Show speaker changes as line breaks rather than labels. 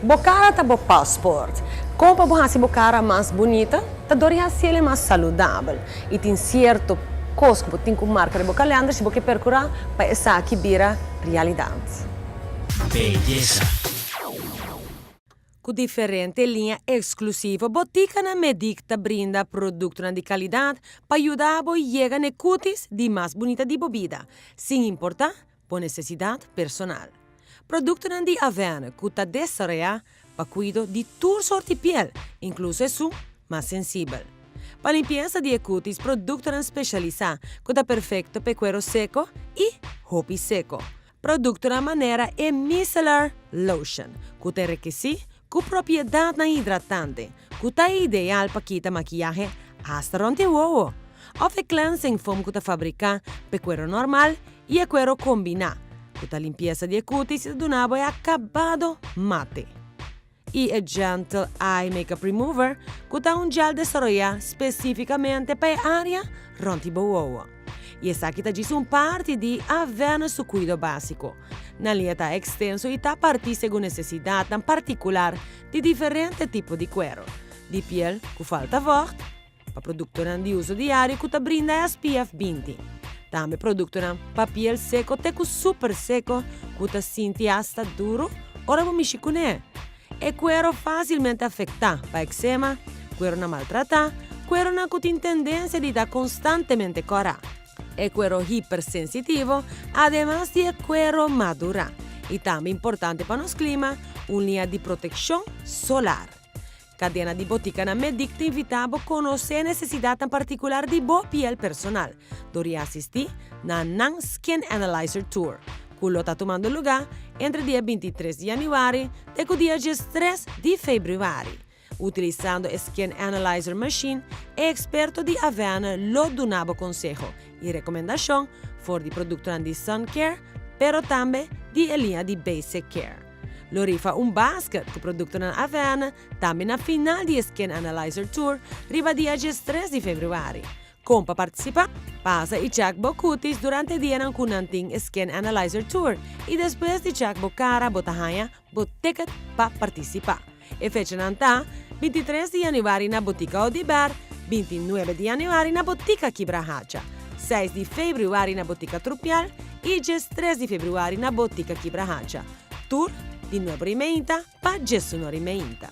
Bo kara ta bo paspoort. Kon pa bo hasi bo kara mas bunita? Ta dor di hasi el mas saludabel. I tin sierto kos ku bo tin ku marka den bo kalender si bo ke perkurá pa esaki bira realidat.
Beyesa.
Ku diferente liña eksklusivo, Botikanan Medic ta brinda produktonan di kalidat pa yuda bo yega n'e kutis di mas bunita di bo bida, sin importá bo nesesidat personal. Produktonan di Avène ku ta desaroyá pa kuido di tur sort di piel, inkluso esun mas sensibel. Pa limpiesa di e kutis, produktonan spesialisá ku ta perfekto pa e kuero seko i hopi seko. Produktonan manera e Micellar Lotion, ku ta enrikesí ku propiedatnan hidratante ku ta ideal pa kita makiyahe asta rònt e wowo. Òf e Cleansing Foam ku ta fabriká pa e kuero normal i e kuero kombiná, ku ta limpiesa di e kutis i ta duna bo e akabado mate. I e Gentle Eye Makeup Remover, ku ta un gel desaroyá spesífikamente pa e área rònt di bo wowo. I esaki ta djis un parti di Avène su kuido básiko. Nan liña ta ekstenso i ta partí segun nesesidatnan partikular di diferente tipo di kuero, di piel ku falta vògt, Pa produktonan di uso diario ku ta brinda SPF 20. Tambe produktonan pa piel seko te ku super seko ku ta sinti asta duru ora bo mishi kuné. E kuero fásilmente afektá pa eksema, kueronan maltratá, kueronan ku tin tendensia di ta konstantemente kòrá, e kuero hipersensitivo, ademas di e kuero madurá. I tambe importante pa nos klima, un liña di protekshon solar. Kadena di botikanan Medic ta invitá bo konosé nesesidatnan partikular di bo piel personal dor di asistí na nan Skin Analyzer Tour, ku lo ta tumando lugá entre dia 23 di yanüari te ku dia 13 di febrüari. Utilisando e Skin Analyzer Machine, e eksperto di Avène lo duna bo konseho i rekomendashon for di produktonan di sun care pero tambe di e liña di basic care. Lo rifa un basket ku produktonan Avène tambe na final di e Skin Analyzer Tour riba dia 13 di febrüari. Kon pa partisipá? Pasa i chèk bo kutis durante e dianan ku nan tin e Skin Analyzer Tour i despues di chèk bo kara bo ta haña bo ticket pa partisipá. E fechanan ta, 23 di yanüari na Botika Odiber, 29 di yanüari na Botika Kibrahacha, 6 di febrüari na Botika Trupial i 13 di febrüari na Botika Kibrahacha. Tur di 9 ora i meinta pa 11 ora i meinta.